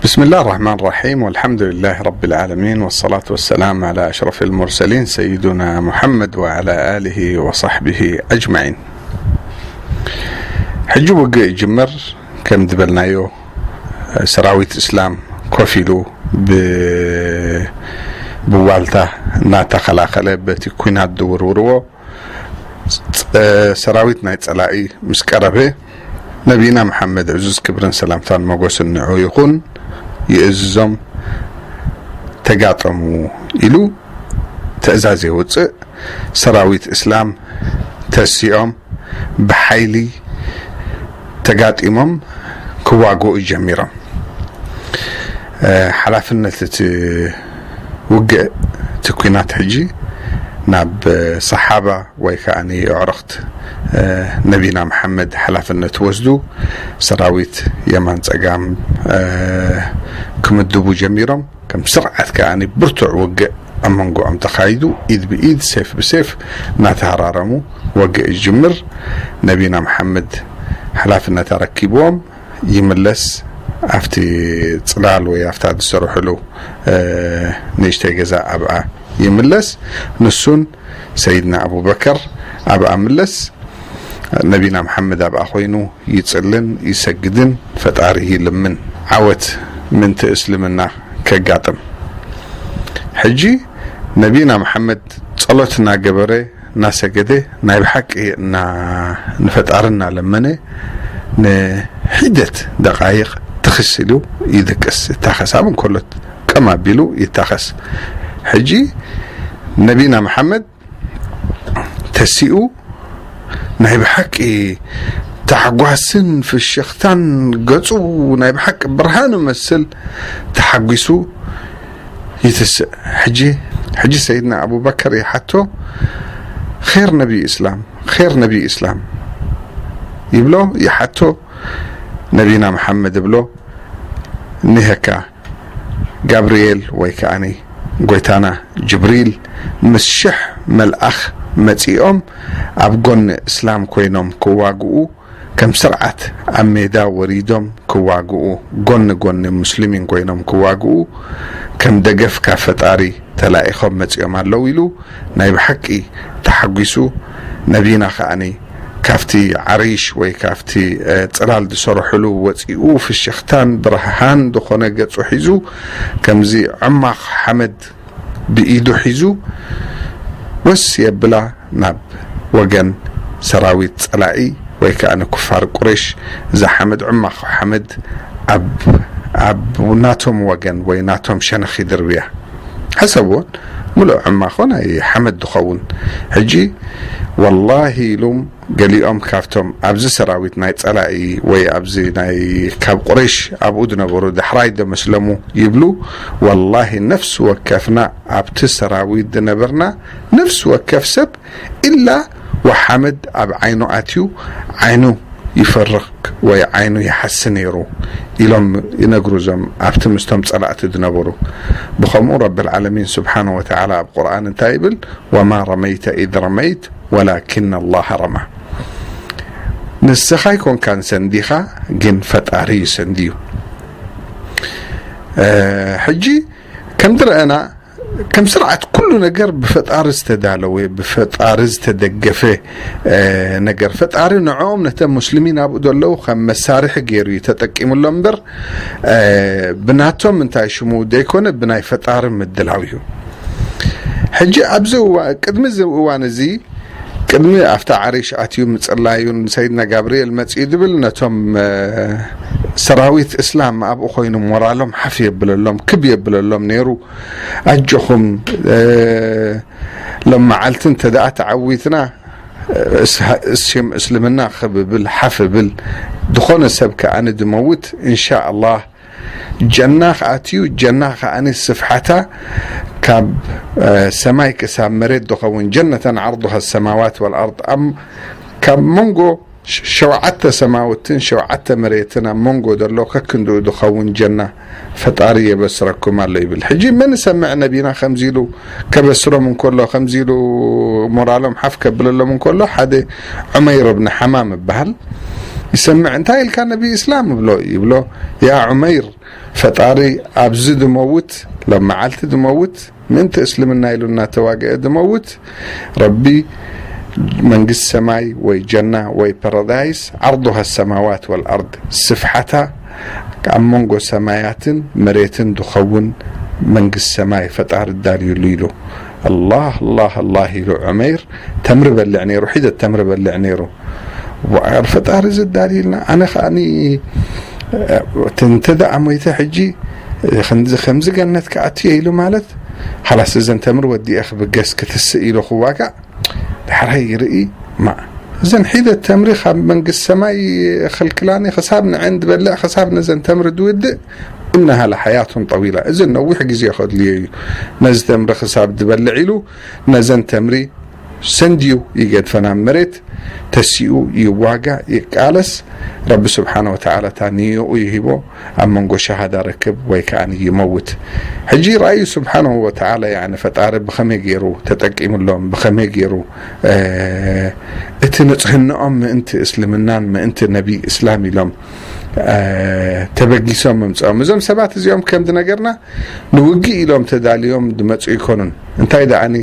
بسم الله الرحمن الرحيم، والحمد لله رب العالمين، والصلاة والسلام على أشرف المرسلين سيدنا محمد وعلى آله وصحبه أجمعين. ሕጂ ውግእ ይጅምር። ከም ዝበልናዮ፣ ሰራዊት እስላም ኮፍ ኢሉ ብ-፣ ብዋልታ እናተኸላኸለ በቲ ኲናት ዝውርውርዎ ጸ-፣ ሰራዊት ናይ ጸላኢ ምስ ቀረበ፣ ነቢና መሓመድ ዕዙዝ ክብርን ሰላምታን ሞገስን ንዑ ይኹን፣ ይእዝዞም፣ ተጋጠሙ ኢሉ ትእዛዝ የውጽእ። ሰራዊት እስላም ተሲኦም ብሓይሊ ተጋጢሞም ክዋግኡ ጀሚሮም። እ፣ ሓላፍነት እቲ ውግእ፣ እቲ ኲናት ሕጂ ናብ ሰሓባ ወይ ከኣ ኣዕሩኽት፣ እ፣ ነቢና መሓመድ ሓላፍነት ወስዱ፣ ሰራዊት የማን ጸጋም፣ እ፣ ክምድቡ ጀሚሮም። ከም ስርዓት ከኣ ብርቱዕ ውግእ ኣብ መንጎኦም ተኻይዱ፣ ኢድ ብኢድ፣ ሴፍ ብሴፍ እናተሃራረሙ ወግእ ይጅምር። ነቢና መሓመድ ሓላፍነት ኣረኪብዎም ይምለስ። ኣብቲ ጽላል ወይ ኣብታ ዝሰርሕሉ፣ እ፣ ንእሽተይ ገዛ ኣብኣ ይምለስ። ንሱን ሰይድና ኣቡበከር ኣብኣ ምለስ። ነቢና መሓመድ ኣብኣ ኮይኑ ይጽልን ይሰግድን፣ ፈጣሪ ይልምን። ዓወት ምንቲ እስልምና ከጋጥም። ሕጂ ነቢና መሓመድ ጸሎት እናገበረ፣ እናሰገደ፣ ናይ ብሓቂ እና-፣ ንፈጣሪ እናለመነ፣ ንሒደት ደቃይቕ ትኽስ ኢሉ ይድቅስ፣ ይታኸስ። ኣብ እንከሎ ቀም ኣቢሉ ይታኸስ። ሕጂ ነቢና መሓመድ ተሲኡ፣ ናይ ብሓቂ ታሕጓስን ፍሽኽታን፣ ገጹ ናይ ብሓቂ ብርሃን ይመስል፣ ተሓጒሱ ይትስእ። ሕጂ፣ ሕጂ ሰይድና ኣቡበከር ይሓቶ፣ "ኼር ነቢ እስላም፣ ኼር ነቢ እስላም?" ይብሎ፣ ይሓቶ። ነቢና መሓመድ ይብሎ፣ "እኒሀካ፣ ጋብርኤል ወይ ከኣኒ ጎይታና ጅብሪል ምስ ሽሕ መልኣኽ መጺኦም ኣብ ጎኒ እስላም ኮይኖም ክዋግኡ፣ ከም ስርዓት ኣብ ሜዳ ወሪዶም ክዋግኡ፣ ጎኒ ጎኒ ሙስሊሚን ኮይኖም ክዋግኡ፣ ከም ደገፍ ካብ ፈጣሪ ተላኢኾም መጺኦም ኣለዉ" ኢሉ ናይ ብሓቂ ተሓጒሱ። ነቢና ከኣኒ ካብቲ ዓሪሽ ወይ ካብቲ፣ እ፣ ጽላል ዝሰርሕሉ ወጺኡ፣ ፍሽኽታን ብርሃን ዝኾነ ገጹ ሒዙ፣ ከምዚ ዕማኽ ሓመድ ብኢዱ ሒዙ ወስ የብላ ናብ ወገን ሰራዊት ጸላኢ ወይ ከኣ ንኩፋር ቁሬሽ፣ እዛ ሓመድ፣ ዕማኽ ሓመድ ኣብ፣ ኣብ ናቶም ወገን ወይ ናቶም ሸነኽ ይድርብያ። ሕሰብዎን፣ ምሉእ ዕማኾ ናይ ሓመድ ዝኸውን። ሕጂ ወላሂ ኢሉም ገሊኦም ካብቶም ኣብዚ ሰራዊት ናይ ጸላኢ ወይ ኣብዚ ናይ ካብ ቁሬሽ ኣብኡ ዝነበሩ ዳሕራይ ደመስለሙ ይብሉ። ወላሂ ነፍሲ ወከፍና ኣብቲ ሰራዊት ዝነበርና፣ ነፍሲ ወከፍ ሰብ ኢላ ወሓመድ ኣብ ዓይኑ ኣትዩ ዓይኑ ይፈርኽ ወይ ዓይኑ ይሓሲ ነይሩ ኢሎም ይነግሩ እዞም ኣብቲ ምስቶም ጸላእቲ ዝነበሩ። ብኸምኡ ረብል ዓለሚን ስብሓነ ወተዓላ ኣብ ቁርኣን እንታይ ይብል? "ወማ ረመይተ ኢዝ ረመይት ወላኪን ኣላህ ረማ." ንስኻ ኣይኮንካን ሰንዲኻ፣ ግን ፈጣሪ እዩ ሰንድዩ። እ፣ ሕጂ ከም ዝረኣና ከም ስርዓት ኩሉ ነገር ብፈጣሪ ዝተዳለወ፣ ብፈጣሪ ዝተደገፈ፣ እ፣ ነገር። ፈጣሪ ንዕኦም ነቶም ሙስሊሚን ኣብኡ ዘለዉ ከም መሳርሒ ገይሩ እዩ ተጠቂሙሎም እምበር፣ እ፣ ብናቶም እንታይ ሽሙ ዘይኮነ ብናይ ፈጣሪ ምድላው እዩ። ሕጂ ኣብዚ እዋ-፣ ቅድሚ እዚ እዋን እዚ፣ ቅድሚ ኣብታ ዓሪሽ ኣትዩ ምጽላዩን ሰይድና ጋብርኤል መጺኡ ዝብል ነቶም፣ እ፣ ሰራዊት እስላም ኣብኡ ኮይኑ ሞራሎም ሓፍ የብለሎም፣ ክብ የብለሎም ነይሩ። ኣጆኹም፣ እ፣ ሎም መዓልቲ እንተ ደኣ ተዓዊትና፣ እስ-፣ እስም እስልምና ክብ ብል፣ ሓፍ ብል፣ ዝኾነ ሰብ ከኣ ንድመውት፣ እንሻ ኣላህ፣ ጀና ክኣትዩ፣ ጀና ከኣኒ ስፍሓታ ካብ፣ እ፣ ሰማይ ክሳብ መሬት ዝኸውን፣ ጀነተን ዓርዱሃ ሰማዋት ወልኣርድ፣ ኣብ፣ ካብ መንጎ ሸ-፣ ሸውዓተ ሰማውትን ሸውዓተ መሬትን ኣብ መንጎ ዘሎ ከክንድኡ ዝኸውን ጀና ፈጣሪ የበስረኩም ኣሎ ይብል። ሕጂ መን ይሰምዕ ነቢና ከምዚ ኢሉ ከበስሮም እንከሎ፣ ከምዚ ኢሉ ሞራሎም ሓፍ ከብለሎም እንከሎ፣ ሓደ ዑመይር እብን ሓማም ይበሃል። ይሰምዕ። "እንታይ ኢልካ ነቢ እስላም?" እብሎ። ይብሎ፣ "ያ ዑመይር፣ ፈጣሪ ኣብዚ ድመውት፣ ሎም መዓልቲ ድመውት፣ ምእንቲ እስልምና ኢሉ እናተዋግአ ድመውት፣ ረቢ መንግስቲ ሰማይ ወይ ጀና ወይ ፓራዳይስ፣ ዓርዱሃ ሰማዋት ወልኣርድ፣ ስፍሓታ ኣብ መንጎ ሰማያትን መሬትን ድኸውን መንግስቲ ሰማይ ፈጣሪ ዳልዩሉ" ኢሉ። ኣላህ፣ ኣላህ፣ ኣላህ ኢሉ ዑመይር ተምሪ በልዕ ነይሩ፣ ሒደት ተምሪ በልዕ ነይሩ። ዋር ፈጣሪ እዚ ዳልዩልና፣ ኣነ ከኣኒ፣ እ፣ እንተ ደኣ ሞይተ ሕጂ፣ እ፣ ክንዚ፣ ከምዚ ገነት ክኣቱ እየ ኢሉ ማለት፣ ሓላስ እዘን ተምሪ ወዲኤ ክብገስ ክትስእ ኢሉ ክዋጋእ፣ ዳሕራይ ይርኢ፣ ማ፣ እዘን ሒደት ተምሪ ካብ መንግስቲ ሰማይ ኸልክላኒ፣ ክሳብ ንዐን ድበልዕ፣ ክሳብ ነዘን ተምሪ ድውድእ፣ "ኢነሃ ለሓያቱን ጠዊላ፣ እዚ ነዊሕ ግዜ ከድልዮ እዩ፣ ነዚ ተምሪ ክሳብ ድበልዕ" ኢሉ፣ ነዘን ተምሪ ሰንድዩ ይገድፈን ኣብ መሬት፣ ተሲኡ ይዋጋእ ይቃለስ። ረቢ ስብሓነ ወተዓላ እታ ንዮኡ ይሂቦ፣ ኣብ መንጎ ሸሃዳ ረክብ ወይ ከኣ ይመውት። ሕጂ ረኣዩ ስብሓነሁ ወተዓላ፣ ያኒ ፈጣሪ ብኸመይ ገይሩ ተጠቂምሎም፣ ብኸመይ ገይሩ፣ እ፣ እቲ ንጽህንኦም ምእንቲ እስልምናን ምእንቲ ነቢ እስላም ኢሎም፣ እ፣ ተበጊሶም ምምጽኦም። እዞም ሰባት እዚኦም ከም ዝነገርና ንውግእ ኢሎም ተዳልዮም ዝመጹ ኣይኮኑን። እንታይ ደኣኒ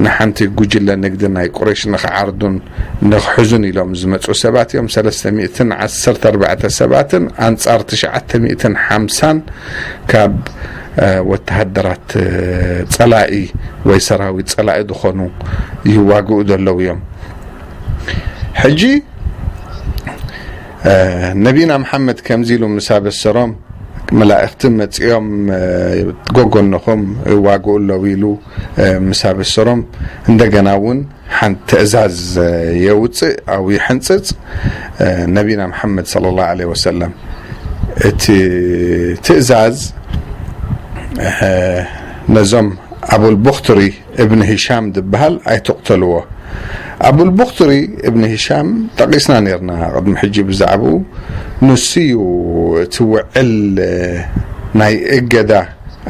ንሓንቲ ጉጅለ ንግዲ ናይ ቁረይሽ ንኽዓርዱን ንኽሕዙን ኢሎም ዝመጹ ሰባት እዮም። ሰለስተ ሚእትን ዓሰርተ ኣርባዕተ ሰባትን ኣንጻር ትሽዓተ ሚእትን ሓምሳን ካብ፣ እ፣ ወተሃደራት፣ እ፣ ጸላኢ ወይ ሰራዊት ጸላኢ ዝኾኑ ይዋግኡ ዘለዉ እዮም። ሕጂ፣ እ፣ ነቢና መሓመድ ከምዚ ኢሉ ምስ ኣበሰሮም፣ መላእኽቲ መጺኦም፣ እ፣ ጎጎንኹም ይዋግኡ ኣለዉ ኢሉ፣ እ፣ ምስ ኣበሰሮም፣ እንደገና እውን ሓንቲ ትእዛዝ፣ እ፣ የውጽእ፣ ኣብኡ ይሕንጽጽ። እ፣ ነቢና መሓመድ ሰለላሁ ዐለይሂ ወሰለም፣ እቲ ትእዛዝ፣ እ፣ ነዞም ኣቡል ቡኽትሪ እብን ሂሻም ዝበሃል ኣይትቕተልዎ። ኣቡል ቡኽትሪ እብን ሂሻም ጠቒስና ነርና ቅድሚ ሕጂ ብዛዕባኡ። ንሱ እዩ እቲ ውዕል ናይ እገዳ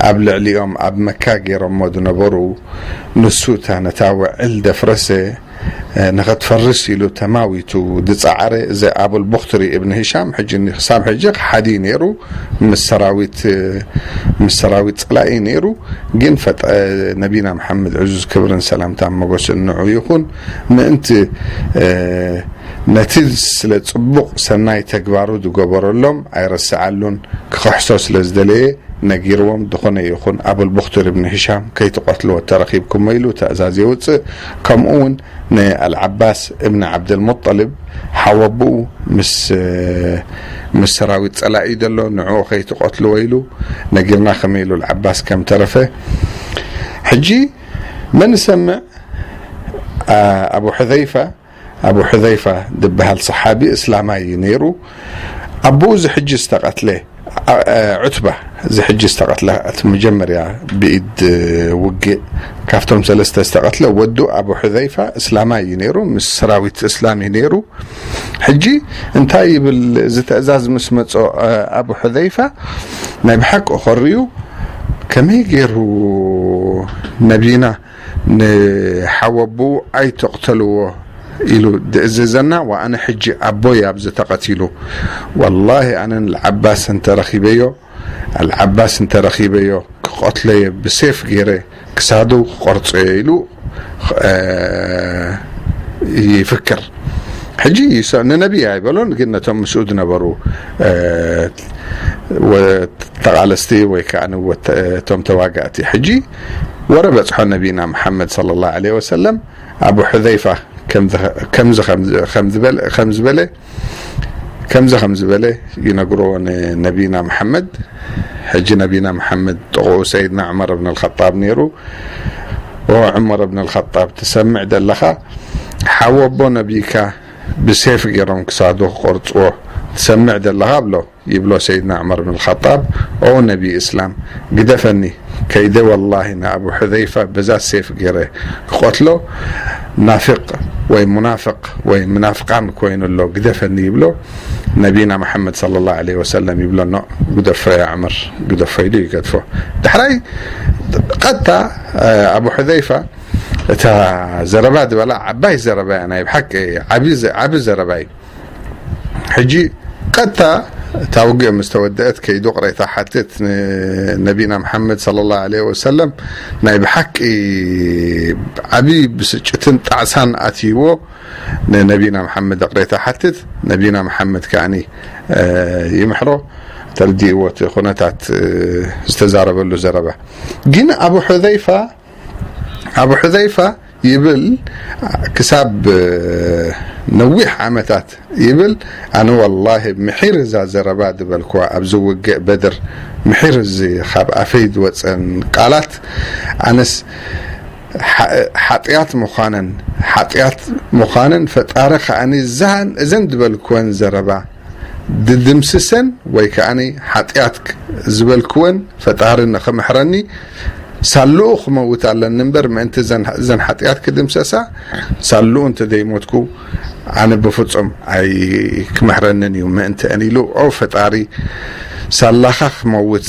ኣብ ልዕሊኦም ኣብ መካ ገይሮሞ ዝነበሩ፣ ንሱ እታ ነታ ውዕል ደፍረሰ፣ ንኸትፈርስ ኢሉ ተማዊቱ ዝጸዓረ እዚ ኣቡል ቡኽትሪ እብን ሂሻም፣ ሕጂ ን-፣ ክሳብ ሕጂ ከሓዲ ነይሩ፣ ምስ ሰራዊት፣ ምስ ሰራዊት ጸላኢ ነይሩ። ግን ፈጠ-፣ ነቢና መሓመድ ዕዙዝ ክብርን ሰላምታን ሞገስን ንዑ ይኹን፣ ምእንቲ፣ እ፣ ነቲ ስለ ጽቡቕ ሰናይ ተግባሩ ዝገበረሎም ኣይረስዓሉን፣ ክኽሕሶ ስለ ዝደለየ ነጊርዎም፣ ዝኾነ ይኹን ኣቡል ቡኽትር እብን ሂሻም ከይትቐትልዎ ተረኺብኩሞ ኢሉ ትእዛዝ የውጽእ። ከምኡ እውን ንኣልዓባስ እብን ዓብደልሙጠልብ ሓወቦኡ ምስ፣ ምስ ሰራዊት ጸላኢ ዘሎ ንዕኡ ከይትቐትልዎ ኢሉ ነጊርና፣ ከመይ ኢሉ ኣልዓባስ ከም ተረፈ። ሕጂ መን ይሰምዕ? ኣ-፣ ኣቡ ሕዘይፋ፣ ኣቡ ሕዘይፋ ዝበሃል ሰሓቢ እስላማይ እዩ ነይሩ። ኣቦኡ እዚ ሕጂ ዝተቐትለ፣ ኣ-፣ እ፣ ዑትባ፣ እዚ ሕጂ ዝተቐትለ፣ እቲ መጀመርያ ብኢድ፣ እ፣ ውግእ ካብቶም ሰለስተ ዝተቐትለ ወዱ ኣቡ ሕዘይፋ እስላማይ እዩ ነይሩ፣ ምስ ሰራዊት እስላም እዩ ነይሩ። ሕጂ እንታይ ይብል እዚ ትእዛዝ ምስ መጾ፣ እ፣ ኣቡ ሕዘይፋ ናይ ብሓቂ ኾርዩ፣ ከመይ ገይሩ ነቢና ንሓወቦኡ ኣይትቕተልዎ ኢሉ ዝእዝዘና፣ ወኣነ ሕጂ ኣቦይ ኣብዚ ተቐቲሉ። ወላሂ ኣነ ንልዓባስ እንተረኺበዮ፣ ኣልዓባስ እንተረኺበዮ ክቐትለዮ ብሴፍ ገይረ ክሳዱ ክቆርጾዮ ኢሉ፣ እ፣ ይፍክር። ሕጂ ይሰ-፣ ንነቢይ ኣይበሎን፣ ግን ነቶም ምስኡ ዝነበሩ፣ እ፣ ወ-፣ ተቓለስቲ ወይ ከኣ ንወተ-፣ እቶም ተዋጋእቲ። ሕጂ ወረ በጽሖ ነቢና መሓመድ ሰለላሁ ዐለይሂ ወሰለም፣ ኣቡ ሑዘይፋ ከምዚ፣ ከምዚ፣ ከምዚ፣ ከምዚ በለ፣ ከምዚ በለ፣ ከምዚ፣ ከምዚ በለ ይነግርዎ ንነቢና መሓመድ። ሕጂ ነቢና መሓመድ ጥቕኡ ሰይድና ዑመር እብን ኣልኸጣብ ነይሩ። "ኦ ዑመር እብን ኣልኸጣብ፣ ትሰምዕ ደለኻ? ሓወቦ ነቢይካ ብሴፍ ገይሮም ክሳዱ ክቆርጽዎ ትሰምዕ ደለኻ?" ብሎ። ይብሎ ሰይድና ዑመር ብን ኸጣብ፣ "ኦ ነቢ እስላም፣ ግደፈኒ፣ ከይደ ወላሂ ንኣቡ ሑዘይፋ በዛ ሴፍ ገይረ ክቐትሎ፣ ናፊቕ ወይ ሙናፍቕ ወይ ምናፍቃን ኮይኑ ኣሎ፣ ግደፈኒ" ይብሎ። ነቢና መሓመድ ሰለላሁ ዐለይሂ ወሰለም ይብሎ፣ "ኖ፣ ግደፎ ያ ዑመር፣ ግደፎ" ኢሉ ይገድፎ። ዳሕራይ ቀጥታ፣ እ፣ ኣቡ ሑዘይፋ እታ ዘረባ ዝበላ ዓባይ ዘረባ እያ፣ ናይ ብሓቂ ዓቢ ዘ-፣ ዓቢ ዘረባ እዩ። ሕጂ ቀጥታ እታ ውግእ ምስ ተወደአት ከይዱ ቅሬታ ሓትት ንነቢና መሓመድ ሰለላሁ ዐለይሂ ወሰለም። ናይ ብሓቂ ዓብዪ ብስጭትን ጣዕሳን ኣትይዎ። ንነቢና መሓመድ ቅሬታ ሓትት፣ ነቢና መሓመድ ከኣኒ ይምሕሮ። ተረዲእዎ እቲ ኩነታት ዝተዛረበሉ ዘረባ። ግን ኣቡ ሑዘይፋ ኣቡ ሑዘይፋ ይብል ክሳብ ነዊሕ ዓመታት ይብል፣ ኣነ ወላሂ ምሒር እዛ ዘረባ ዝበልኩዋ ኣብዚ ውግእ በድር፣ ምሒር እዚ ካብ ኣፈይ ዝወፀን ቃላት፣ ኣነስ ሓጢኣት ምዃነን ሓጢኣት ምዃነን ፈጣሪ ከኣኒ እዛን እዘን ዝበልኩወን ዘረባ ድድምስሰን ወይ ከኣኒ ሓጢኣት ዝበልክወን ፈጣሪ ንኽምሕረኒ ሳልኡ ክመውት ኣለኒ እምበር ምእንቲ እዘን ሓጢኣት ክድምሰሳ ሳልኡ እንተ ዘይሞትኩ ኣነ ብፍጹም ኣይ ክምሕረንን እዩ ምእንቲ እን ኢሉ። ኦ ፈጣሪ ሳላኻ ክመውት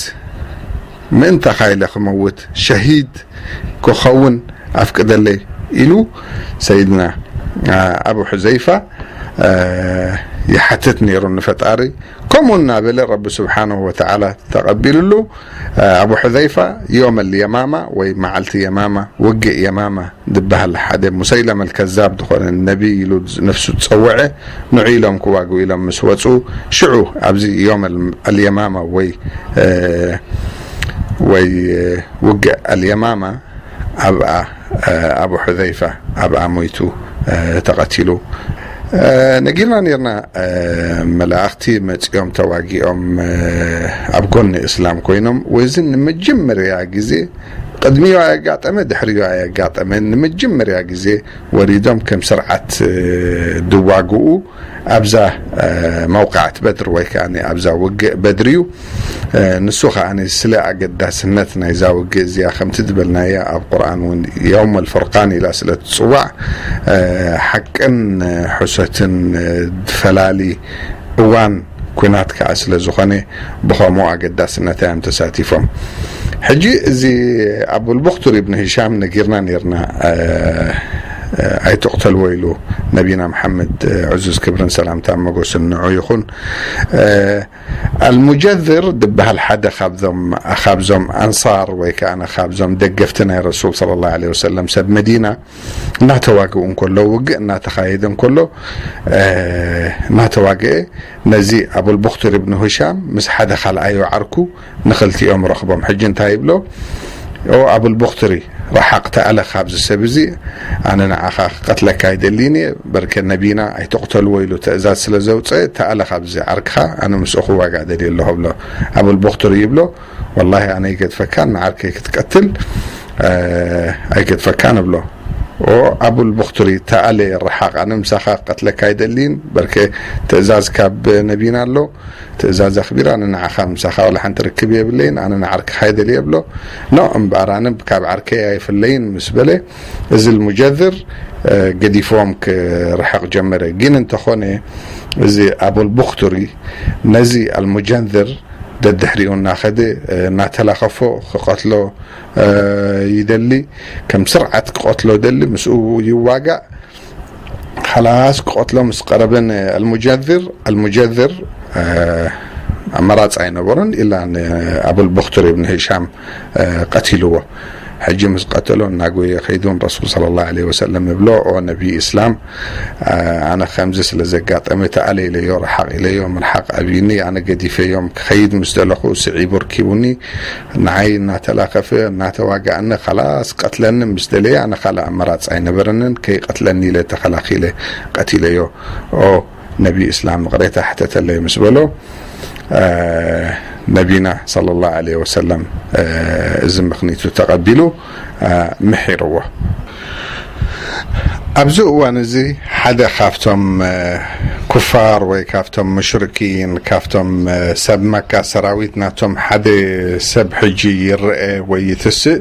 ምእንታኻ ኢለ ክመውት ሸሂድ ክኸውን ኣፍቅደለይ ኢሉ ሰይድና ኣቡ ሑዘይፋ ይሓትት ነይሩ ንፈጣሪ። ከምኡ እናበለ ረቢ ስብሓንሁ ወተዓላ ተቐቢልሉ። ኣቡ ሑዘይፋ ዮም ልየማማ ወይ መዓልቲ የማማ ውግእ የማማ ዝበሃል ሓደ ሙሰይለመ ልከዛብ ዝኾነ ነቢይ ኢሉ ነፍሱ ዝፀውዐ ንዑ ኢሎም ክዋግኡ ኢሎም ምስ ወፁ ሽዑ ኣብዚ ዮም ኣልየማማ ወይ ወይ ውግእ ኣልየማማ ኣብኣ ኣቡ ሑዘይፋ ኣብኣ ሞይቱ ተቐቲሉ። ነጊርና ነርና መላእኽቲ መፂኦም ተዋጊኦም ኣብ ጎኒ እስላም ኮይኖም ወዚ ንመጀመርያ ግዜ ቅድሚዮ ኣየጋጠመ ድሕሪዮ ኣየጋጠመ ንመጀመርያ ግዜ ወሪዶም ከም ስርዓት ድዋግኡ ኣብዛ መውቃዕት በድር ወይ ከዓ ኣብዛ ውግእ በድር እዩ። ንሱ ከዓ ስለ ኣገዳስነት ናይዛ ውግእ እዚኣ ከምቲ ዝበልናያ ኣብ ቁርኣን እውን የውም ኣልፍርቃን ኢላ ስለ ትፅዋዕ ሓቅን ሕሰትን ፈላሊ እዋን ኩናት ከዓ ስለ ዝኾነ ብኸምኡ ኣገዳስነታ እዮም ተሳቲፎም። ሕጂ እዚ ኣቡልቡክቱር ኢብን ሂሻም ነጊርና ነርና ኣይትቕተልዎ ኢሉ ነቢና መሓመድ ዕዙዝ ክብርን ሰላምታ መጎስን ንዑ ይኹን። ኣልሙጀዝር ዝበሃል ሓደ ካብዞም ካብዞም ኣንሳር ወይ ከዓ ካብዞም ደገፍቲ ናይ ረሱል ሰለላሁ ዐለይሂ ወሰለም ሰብ መዲና እናተዋግኡ እንከሎ ውግእ እናተኻየደ እንከሎ እናተዋግአ ነዚ ኣቡልቡክቱር ኢብን ሂሻም ምስ ሓደ ካልኣዩ ዓርኩ ንኽልቲኦም ረኽቦም። ሕጂ እንታይ ይብሎ? ኦ ኣቡልቡክትሪ ርሓቕ ተኣለ ካብዚ ሰብ እዚ ኣነ ንዓኻ ክቐትለካ ኣይደልይን እየ። በርከ ነቢና ኣይትቕተልዎ ኢሉ ትእዛዝ ስለ ዘውፀአ ተኣለ ካብዚ ዓርክኻ ኣነ ምስኡ ክዋጋእ ደልየ ኣለኹ ብሎ። ኣቡልቡክትሪ ይብሎ ወላሂ ኣነ ኣይገድፈካን ንዓርከይ ክትቀትል ኣይገድፈካን እብሎ። ኦ ኣቡልቡክትሪ ተኣለ ርሓቕ ኣነ ምሳኻ ክቐትለካ ኣይደልይን። በርከ ትእዛዝ ካብ ነቢና ኣሎ ትእዛዝ ኣኽቢር ኣነ ንዓኻ ምሳኻ ዋላ ሓንቲ ርክብ የብለይን ኣነ ንዓርክኻ ይደልየ ብሎ። ኖ እምበኣር ኣነ ካብ ዓርከይ ኣይፍለይን ምስ በለ እዚ ልሙጀዝር ገዲፍዎም ክርሕቕ ጀመረ። ግን እንተኾነ እዚ ኣቡልቡክቱሪ ነዚ ኣልሙጀንዝር ደድሕሪኡ እናኸደ እናተላኸፎ ክቐትሎ ይደሊ ከም ስርዓት ክቐትሎ ደሊ ምስኡ ይዋጋእ። ኻላስ ክቐትሎ ምስ ቀረበ ንኣልሙጀዝር ኣልሙጀዝር ኣመራፂ ኣይነበሮን ኢላ ንኣቡልቡክቱር ብን ሂሻም ቀቲልዎ። ሕጂ ምስ ቀተሎ እናጎየ ከይዱ ንረሱል ሰለላሁ ዐለይሂ ወሰለም ይብሎ ኦ ነቢ እስላም ኣነ ከምዚ ስለ ዘጋጠመ ተኣለ ኢለዮ ርሓቕ ኢለዮ ምርሓቕ ኣብዩኒ ኣነ ገዲፈዮም ክኸይድ ምስ ደለኹ ስዒቡ ርኪቡኒ ንዓይ እናተላኸፈ እናተዋጋእኒ ኻላስ ቀትለኒ ምስ ደለየ ኣነ ካልእ ኣመራፂ ኣይነበረንን ከይቀትለኒ ኢለ ተኸላኺለ ቀቲለዮ ኦ ነቢ እስላም ይቕሬታ ሕተተለይ ምስ በሎ ነቢና ሰለላሁ ዐለይሂ ወሰለም እዚ ምኽኒቱ ተቐቢሉ ምሒርዎ። ኣብዚ እዋን እዚ ሓደ ካብቶም ኩፋር ወይ ካብቶም ሙሽርኪን ካብቶም ሰብ መካ ሰራዊት ናቶም ሓደ ሰብ ሕጂ ይረአ ወይ ይትስእ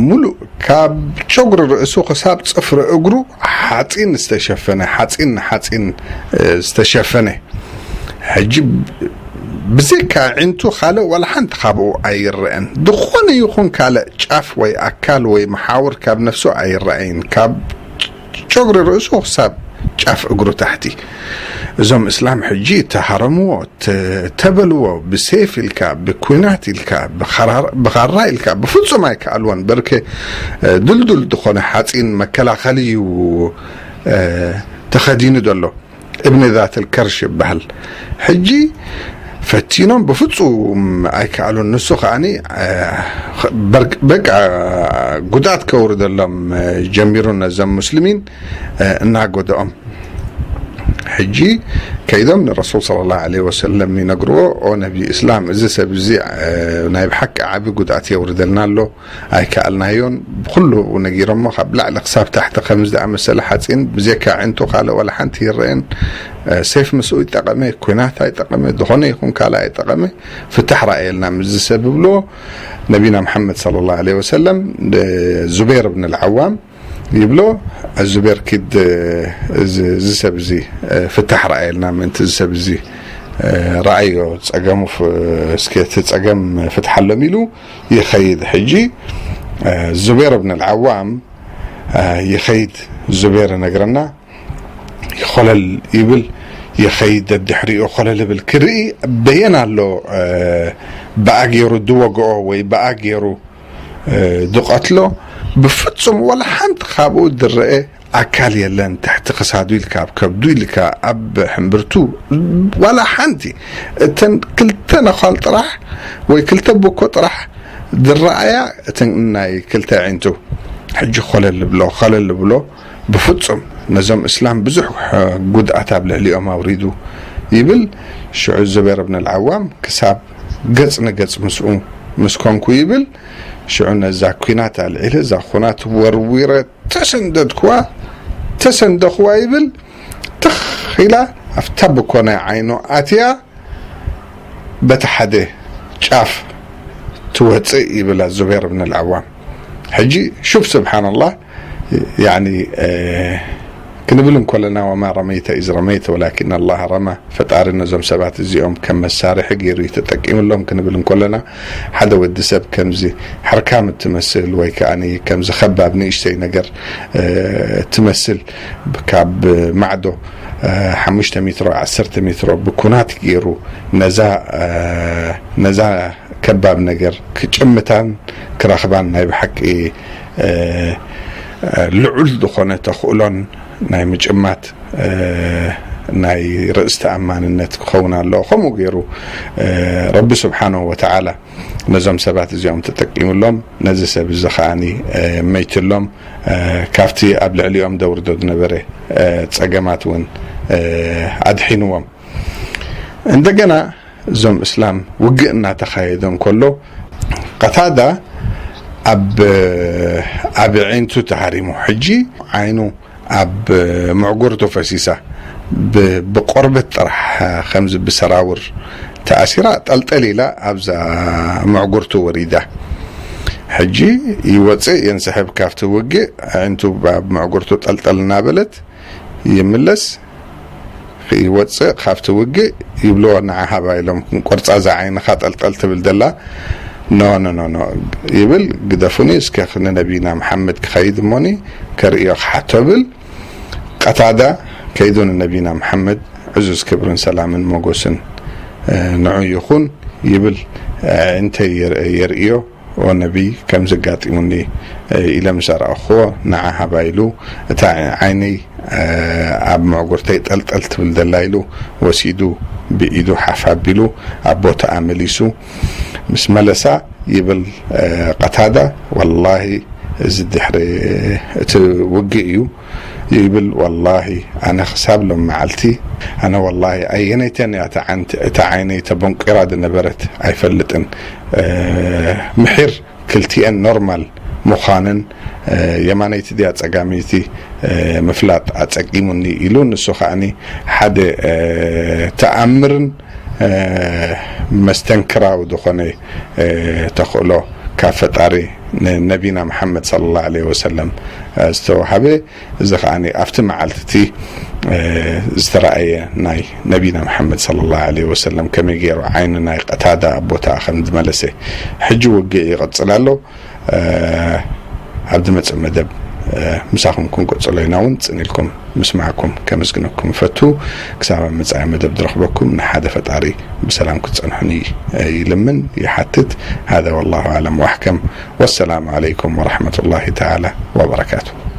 ሙሉእ ካብ ጨጉሪ ርእሱ ክሳብ ፅፍሪ እግሩ ሓፂን ዝተሸፈነ ሓፂን ንሓፂን ዝተሸፈነ ሕጂ ብዘይካ ኣዒንቱ ካልእ ዋላ ሓንቲ ካብኡ ኣይረአን። ዝኾነ ይኹን ካልእ ጫፍ ወይ ኣካል ወይ መሓውር ካብ ነፍሱ ኣይረኣይን። ካብ ጨጉሪ ርእሱ ክሳብ ጫፍ እግሩ ታሕቲ እዞም እስላም ሕጂ ተሃረምዎ፣ ተ-፣ ተበልዎ፣ ብሴፍ ኢልካ፣ ብኲናት ኢልካ፣ ብኻራ-፣ ብኻራ ኢልካ፣ ብፍጹም ኣይከኣልዎን። በርከ፣ እ፣ ድልዱል ዝኾነ ሓጺን መከላኸሊ እዩ፣ እ፣ ተኸዲኑ ዘሎ። እብኒ ዛት ልከርሽ ይበሃል። ሕጂ ፈቲኖም ብፍጹም ኣይከኣሉን። ንሱ ከኣኒ፣ እ፣ በርግ-፣ በቃ ጉድኣት ከውርደሎም፣ እ፣ ጀሚሩ ነዞም ሙስሊሚን፣ እ፣ እናጎድኦም። ሕጂ ከይዶም ንረሱል ሰለላሁ ዐለይሂ ወሰለም ይነግርዎ፣ "ኦ ነቢ እስላም፣ እዚ ሰብ እዚ፣ እ፣ ናይ ብሓቂ ዓቢ ጉድኣት የውርደልና ኣሎ፣ ኣይከኣልናዮን፣ ብኹሉ ነጊሮሞ፣ ካብ ላዕሊ ክሳብ ታሕቲ ከምዚ ዝኣመሰለ ሓጺን ብዘይካ ኣዒንቱ ካልእ ዋላ ሓንቲ ይረአን፣ እ፣ ሴፍ ምስኡ ይጠቐመ፣ ኲናት ኣይጠቐመ፣ ዝኾነ ይኹን ካልእ ኣይጠቐመ፣ ፍታሕ ረኣየልና ምስዚ ሰብ" ይብልዎ። ነቢና መሓመድ ሰለላሁ ዐለይሂ ወሰለም፣ እ፣ ዙቤር ብን ልዓዋም ይብሎ፣ "ዙቤር ኪድ፣ እዚ፣ እዚ ሰብ እዚ፣ እ፣ ፍታሕ ረኣየልና፣ ምእንቲ እዚ ሰብ እዚ፣ እ፣ ረኣዮ፣ ጸገሙ ፍ-፣ እስኪ እቲ ጸገም ፍትሓሎም" ኢሉ ይኸይድ። ሕጂ፣ እ፣ ዙቤር ብን ልዓዋም፣ እ፣ ይኸይድ። ዙቤር ይነግረና፣ ይኾለል ይብል፣ ይኸይድ፣ ደድሕሪኡ ኾለል ይብል። ክርኢ በየን ኣሎ፣ እ፣ ብኣ ገይሩ ድወግኦ ወይ ብኣ ገይሩ እ፣ ድቐትሎ፣ ብፍጹም ወላ ሓንቲ ካብኡ ድረአ ኣካል የለን። ትሕቲ ክሳዱ ኢልካ፣ ኣብ ከብዱ ኢልካ፣ ኣብ ሕምብርቱ፣ ዋላ ሓንቲ። እተን ክልተ ነዃል ጥራሕ ወይ ክልተ ብኮ ጥራሕ ዝረኣያ፣ እተን ናይ ክልተ ኣዒንቱ። ሕጂ ኾለል ብሎ፣ ኾለል ብሎ፣ ብፍጹም ነዞም እስላም ብዙሕ ጉድኣት ኣብ ልዕሊኦም ኣውሪዱ ይብል። ሽዑ ዙቤር ብን ልዓዋም ክሳብ ገጽ ንገጽ ምስኡ ምስ ኮንኩ ይብል። ሽዑ ነዛ ኲናት ኣልዒለ፣ እዛ ኹናት ወርዊረ ተሰንደድኩዋ፣ ተሰንደኹዋ ይብል። ትኽ ኢላ ኣብታ ብኮ ናይ ዓይኑ ኣትያ፣ በቲ ሓደ ጫፍ ትወፅእ ይብል ዙቤር ብን ልዓዋም። ሕጂ ሹፍ፣ ስብሓንላህ፣ ያኒ፣ እ፣ ክንብል እንኮለና፣ "ወማ ረመይተ ኢዝ ረመይተ ወላኪን ኣላህ ረማ"፣ ፈጣሪ ነዞም ሰባት እዚኦም ከም መሳርሒ ገይሩ እዩ ተጠቂምሎም ክንብል እንኮለና፣ ሓደ ወዲ ሰብ ከምዚ ሕርካም እትመስል ወይ ከኣኒ ከምዚ ከባብ ንእሽተይ ነገር፣ እ፣ እትመስል ካብ ማዕዶ፣ እ፣ ሓሙሽተ ሜትሮ፣ ዓሰርተ ሜትሮ ብኩናት ገይሩ ነዛ፣ እ፣ ነዛ ከባብ ነገር ክጭምታን ክረኽባን ናይ ብሓቂ፣ እ፣ ልዑል ዝኾነ ተኽእሎን ናይ ምጭማት፣ እ፣ ናይ ርእስ ተኣማንነት ክኸውን ኣለዎ። ከምኡ ገይሩ፣ እ፣ ረቢ ስብሓንሁ ወተዓላ ነዞም ሰባት እዚኦም ተጠቂምሎም፣ ነዚ ሰብ እዚ ከኣኒ፣ እ፣ መይትሎም፣ እ፣ ካብቲ ኣብ ልዕሊኦም ደውርዶ ዝነበረ፣ እ፣ ጸገማት እውን፣ እ፣ ኣድሒንዎም። እንደገና እዞም እስላም ውግእ እናተኻየደ እንከሎ፣ ቀታዳ ኣብ፣ ኣብ ዓይንቱ ተሃሪሙ። ሕጂ ዓይኑ ኣብ ምዕጉርቱ ፈሲሳ፣ ብ-፣ ብቆርበት ጥራሕ ከምዚ ብሰራውር ተኣሲራ፣ ጠልጠል ኢላ ኣብዛ ምዕጉርቱ ወሪዳ። ሕጂ ይወፅእ የንስሕብ ካብቲ ውግእ፣ ኣዒንቱ ኣብ ምዕጉርቱ ጠልጠል እናበለት ይምለስ፣ ይወፅእ ካብቲ ውግእ። ይብልዎ፣ "ንዓ ሃባ" ኢሎም፣ "ክንቆርፃ እዛ ዓይንኻ ጠልጠል ትብል ዘላ፣ ኖ፣ ኖ፣ ኖ፣ ኖ" ይብል። "ግደፉኒ፣ እስከ ንነቢና መሓመድ ክኸይድ እሞኒ ከርእዮ ክሓቶ" ብል። ቀታዳ ከይዱ ንነቢና መሓመድ፣ ዕዙዝ ክብርን ሰላምን ሞጎስን፣ እ፣ ንዑ ይኹን ይብል። እ፣ እንተ የር-፣ የርእዮ፣ "ኦ ነቢይ፣ ከምዚ ኣጋጢሙኒ፣ እ፣ ኢለ ምስ ኣርኣኽዎ፣ ንዓ ሃባ" ኢሉ፣ "እታ ዓይነይ፣ እ፣ ኣብ ምዕጉርተይ ጠልጠል ትብል ዘላ" ኢሉ ወሲዱ ብኢዱ ሓፍ ኣቢሉ ኣብ ቦታኣ መሊሱ ምስ መለሳ፣ ይብል፣ እ፣ ቀታዳ፣ "ወላሂ፣ እዚ ድሕሪ እቲ ውግእ እዩ" ይብል። "ወላሂ፣ ኣነ ክሳብ ሎም መዓልቲ፣ ኣነ ወላሂ፣ ኣየነይተን እያ እታ ዓንቲ-፣ እታ ዓይነይ ተበንቂራ ዝነበረት ኣይፈልጥን። እ፣ ምሒር ክልቲኤን ኖርማል ምዃነን፣ እ፣ የማነይቲ ድያ ጸጋመይቲ፣ እ፣ ምፍላጥ ኣጸጊሙኒ" ኢሉ፣ ንሱ ከኣኒ ሓደ፣ እ፣ ተኣምርን እ፣ መስተንክራዊ ዝኾነ፣ እ፣ ተኽእሎ ካብ ፈጣሪ ንነቢና መሓመድ ሰለላሁ ዐለይሂ ወሰለም፣ እ፣ ዝተዋሃበ፣ እዚ ከኣኒ ኣብቲ መዓልቲ እቲ፣ እ፣ ዝተረኣየ ናይ ነቢና መሓመድ ሰለላሁ ዐለይሂ ወሰለም ከመይ ገይሩ ዓይኒ ናይ ቀታዳ ኣብ ቦታኣ ከም ዝመለሰ። ሕጂ ውግእ ይቕጽል ኣሎ። እ፣ ኣብ ዝመጽእ መደብ ምሳኹም ክንቅጽሎ ኢና። እውን ጽን ኢልኩም ምስማዕኩም ከመስግነኩም እፈቱ። ክሳብ ኣብ መጻኢ መደብ ዝረኽበኩም ንሓደ ፈጣሪ ብሰላም ክትጸንሑኒ ይልምን ይሓትት። هذا والله أعلم وأحكم. والسلام عليكم ورحمة الله تعالى وبركاته.